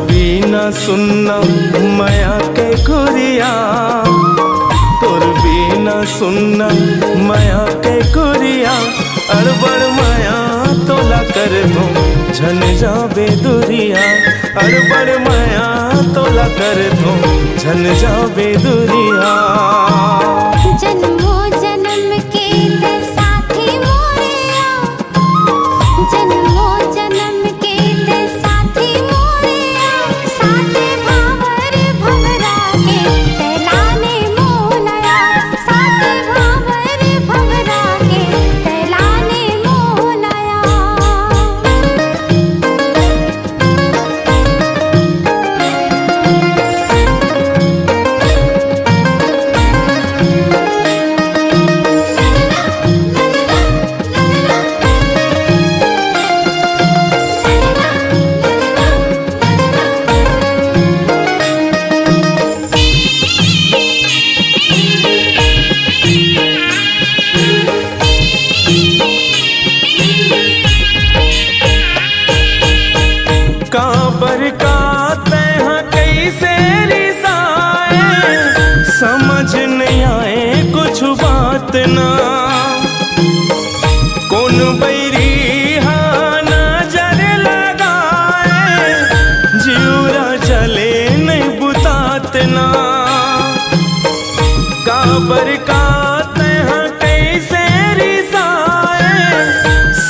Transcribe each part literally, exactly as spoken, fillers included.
बिना सुन्ना मया के कुरिया, तोर बिना सुन्ना मया के कुरिया, अड़बड़ मया तोला करथों झन जाबे दुरिया, अड़बड़ मया तोला करथों झन जाबे दुरिया। जन्मों जन्म के ते साथी मोरे आ, जन्मों जन्म के ते साथी मोरे आ, साथे भांवर भंवरा के ते लाने मोला आ, साथे भांवर भंवरा के ते लाने मोला आ। काबर का तैं ह कइसे रिसाए, समझ नइ आए कुछु बात ना। कोन बइरी हा नजर लगाए, जिउरा जले नइ बुतात ना। काबर का तैं ह कइसे रिसाए,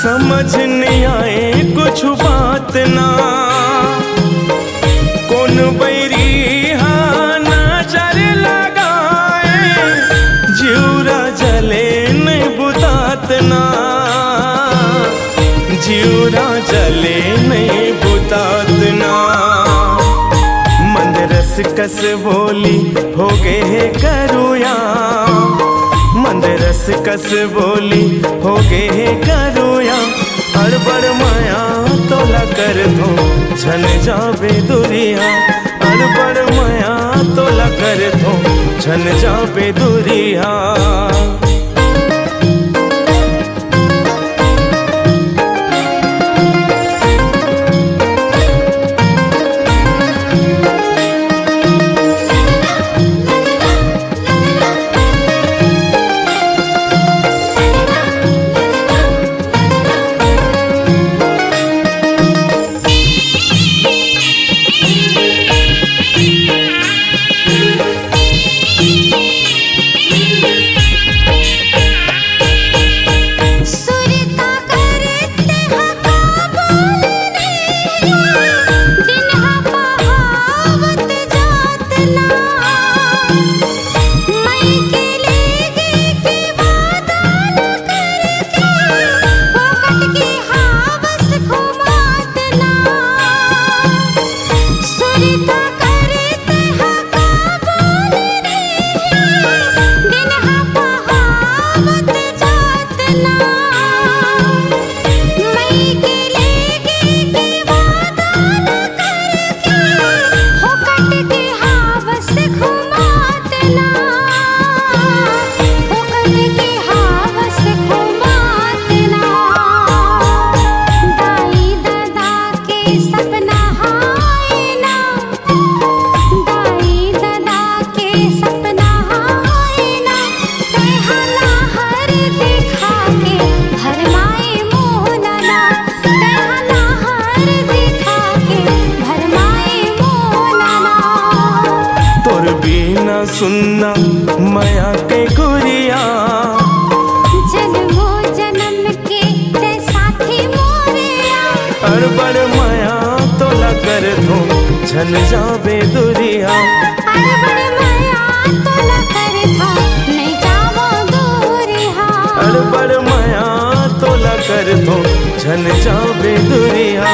समझ नइ आए कुछु बात ना। कोन बइरी हा नजर लगाए, जिउरा जले नइ बुतात ना, जिउरा जले नइ बुतात ना। मंदरस कस बोली होगे हे करुया, मंदरस कस बोली होगे हे करुया। अड़बड़ मया तोला करथों झन जाबे दुरिया, अड़बड़ मया तोला करथों झन जाबे दुरिया। सुरता करत हा का बोले रे, दिन हा पहावत जात ना। मई के लेगे के वादा न करके, फोकट के हावस घुमात ना। सुरता करत हा का बोले रे, दिन हा पहावत जात ना। मई के लेगे के वादा न करके, फोकट के हावस घुमात ना, फोकट के हावस घुमात ना। दाई ददा के सपना हाय ना, दाई ददा के सपना हाय ना, तैं हा नाहर दिखा के भरमाए मोला ना, तैं हा नाहर दिखा के भरमाए मोला ना। तोर बिना सुन्ना मया के कुरिया, जन्मों जन्म के ते साथी मोरे आ। अड़बड़ मया तोला करथों झन जाबे दुरिया। अड़बड़ मया तोला करथों नइ जावों दुरिया। अड़बड़ मया तोला करथों झन जाबे दुरिया।